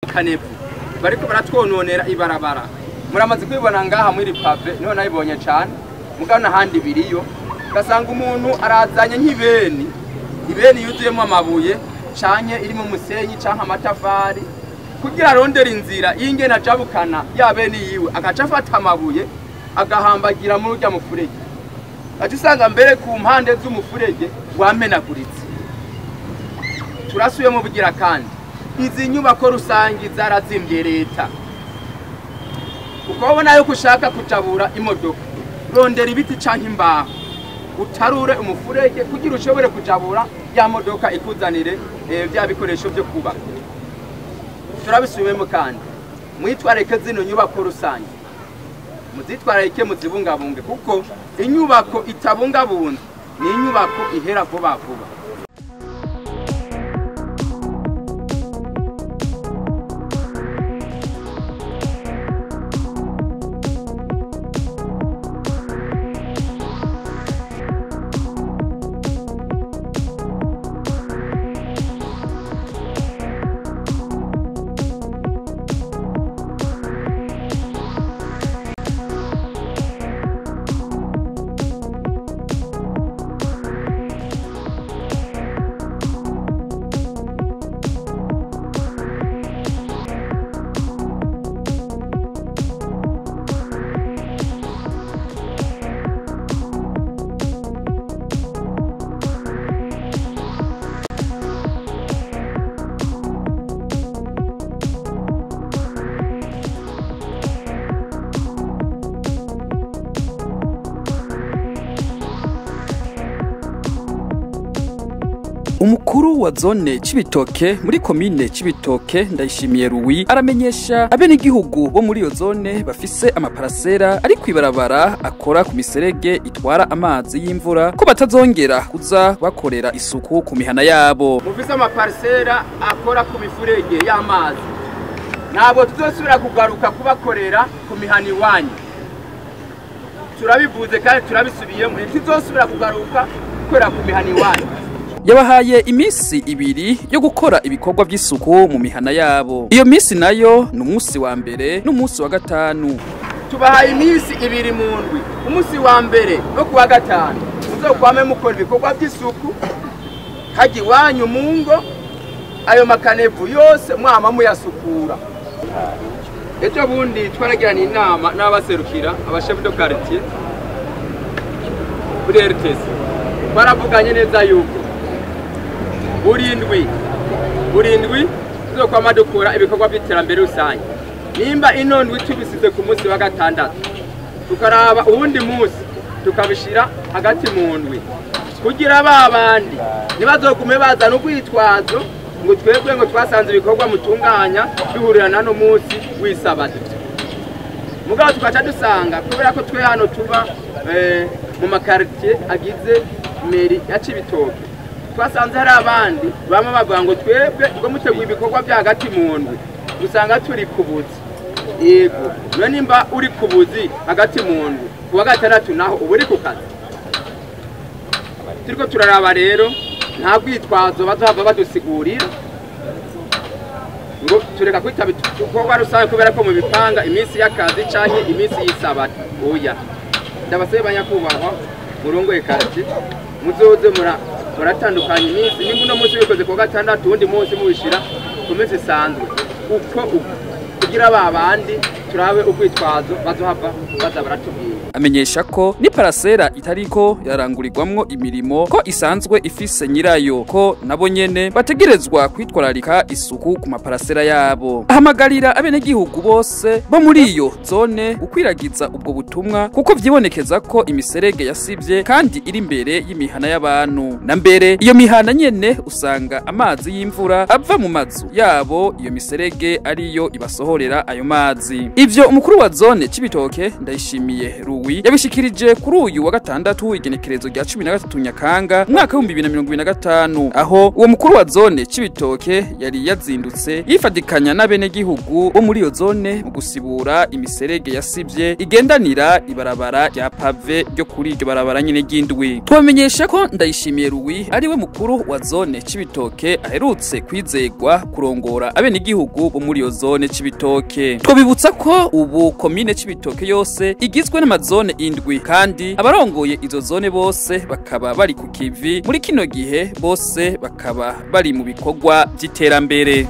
Kanevu bariko baratwononera ibarabara. Muramaze kwibona ngaha muri pavé, niho nayibonye cane, mugabo n'ahandi biriyo. Ugasanga umuntu arazanye nk'ibeni, ibeni yuzuyemo amabuye canke irimo umusenyi canke amatafari, kugira arondere inzira y'ingene ajabukana ya beni yiwe, agaca afata amabuye agahambagira muri urya mufurege, aca usanga mbere ku mpande z'umufurege wamenaguritse. Turasubiyemo bugira kandi, izi nyubako rusangi zarazimbye leta. Ukabona yuko ushaka kujabura imodoka, rondera ibiti canke imbaho, utarure umufurege kugira ushobore kujabura ya modoka ikuzanire vya bikoresho vyo kubaka. Turabisubiyemo kandi, mwitwararike zino nyubako rusange, muzitwararike, muzibungabunge, kuko inyubako itabungabunzwe ni inyubako ihera vuba vuba. Umukuru wa zone Cibitoke muri komine Cibitoke, Ndayishimiye Ruwi, aramenyesha abenegihugu bo muri iyo zone bafise amaparasera ari kwibarabara akora ku miserege itwara amazi y'imvura ko batazongera kuza bakorera isuku ku mihana yabo. Mufise amaparisera akora ku mifurege y'amazi, ntabwo tuzosubira kugaruka kubakorera ku mihana iwanyu. Turabivuze kandi turabisubiyemo, ntituzosubira kugaruka gukorera ku mihana iwanyu. Yabahaye iminsi 2 yo gukora ibikorwa by'isuku mu mihana yabo. Iyo minsi nayo ni umunsi wa mbere n'umunsi wa gatanu. Tubahaye iminsi 2 mu ndwi, umunsi wa mbere no kuwa gatanu muzokwame mukora ibikorwa by'isuku hajya iwanyu mu ngo, ayo makanevu yose mwama muyasukura. Ejo bundi twaragirana inama n'abaserukira abashefu de quartier kuri RTS, twaravuganye neza yuko burindwi tuzokwama dukora ibikorwa by'iterambere rusange. Nimba ino ndwi tubisize ku munsi wa gatandatu, tukaraba uwundi munsi tukabishira hagati mu ndwi, kugira ba bandi ntibazogume bazana urwitwazo ngo twebwe ngo twasanze ibikorwa mutunganya bihurirana n'umunsi w'isabato. Mugabo tukaca dusanga kubera ko twe hano tuba mu makartier agize meri ya Cibitoke, twasanze hari abandi bama bavuga ngo twebwe ngo muteguye ibikorwa bya hagati mu ndwi usanga turi kubuzi. Yego, none nimba uri kubuzi hagati mu ndwi kuwa gatandatu naho uba uri ku kazi. Turiko turaraba rero nta rwitwazo bazohava badusigurira ngo tureka kwitaba ibikorwa rusange kubera ko mu bipanga iminsi y'akazi canke iminsi y'isabato. Oya, ndabasaba banyakubahwa murongoye quartier, muzoze muratandukanya iminsi. Nimba uno munsi wikoze kuwa gatandatu, uwundi munsi mubishira ku minsi isanzwe, uko kugira ba bandi turabe urwitwazo bazohava baza baratubwira. Amenyesha ko ni parasera itariko yarangurirwamwo imirimo ko isanzwe ifise nyirayo, ko nabo nyene bategerezwa kwitwararika isuku ku maparasera yabo. Ahamagarira abenegihugu bose bo muri iyo zone gukwiragiza ubwo butumwa, kuko vyibonekeza ko imiserege yasivye kandi iri imbere y'imihana y'abantu. Na mbere iyo mihana nyene usanga amazi y'imvura ava mu mazu yabo, iyo miserege ariyo ibasohorera ayo mazi. Ivyo umukuru wa zone Cibitoke Ndayishimiye Ruwi yabishikirije kuri uyu wa gatandatu, igenekerezo rya 13 Nyakanga umwaka wa 2025, aho uwo mukuru wa zone Cibitoke yari yazindutse yifadikanya n'abenegihugu bo muri iyo zone mu gusibura imiserege yasivye igendanira ibarabara rya pave ryo kuri iryo barabara nyene ry'indwi. Twamenyesha ko Ndayishimiye Ruwi ariwe mukuru wa zone Cibitoke aherutse kwizegwa kurongora abenegihugu bo muri iyo zone Cibitoke. Twabibutsa ko ubu komine Cibitoke yose igizwe n'amazone indwi, kandi abarongoye izo zone bose bakaba bari ku kivi muri kino gihe, bose bakaba bari mu bikorwa by'iterambere.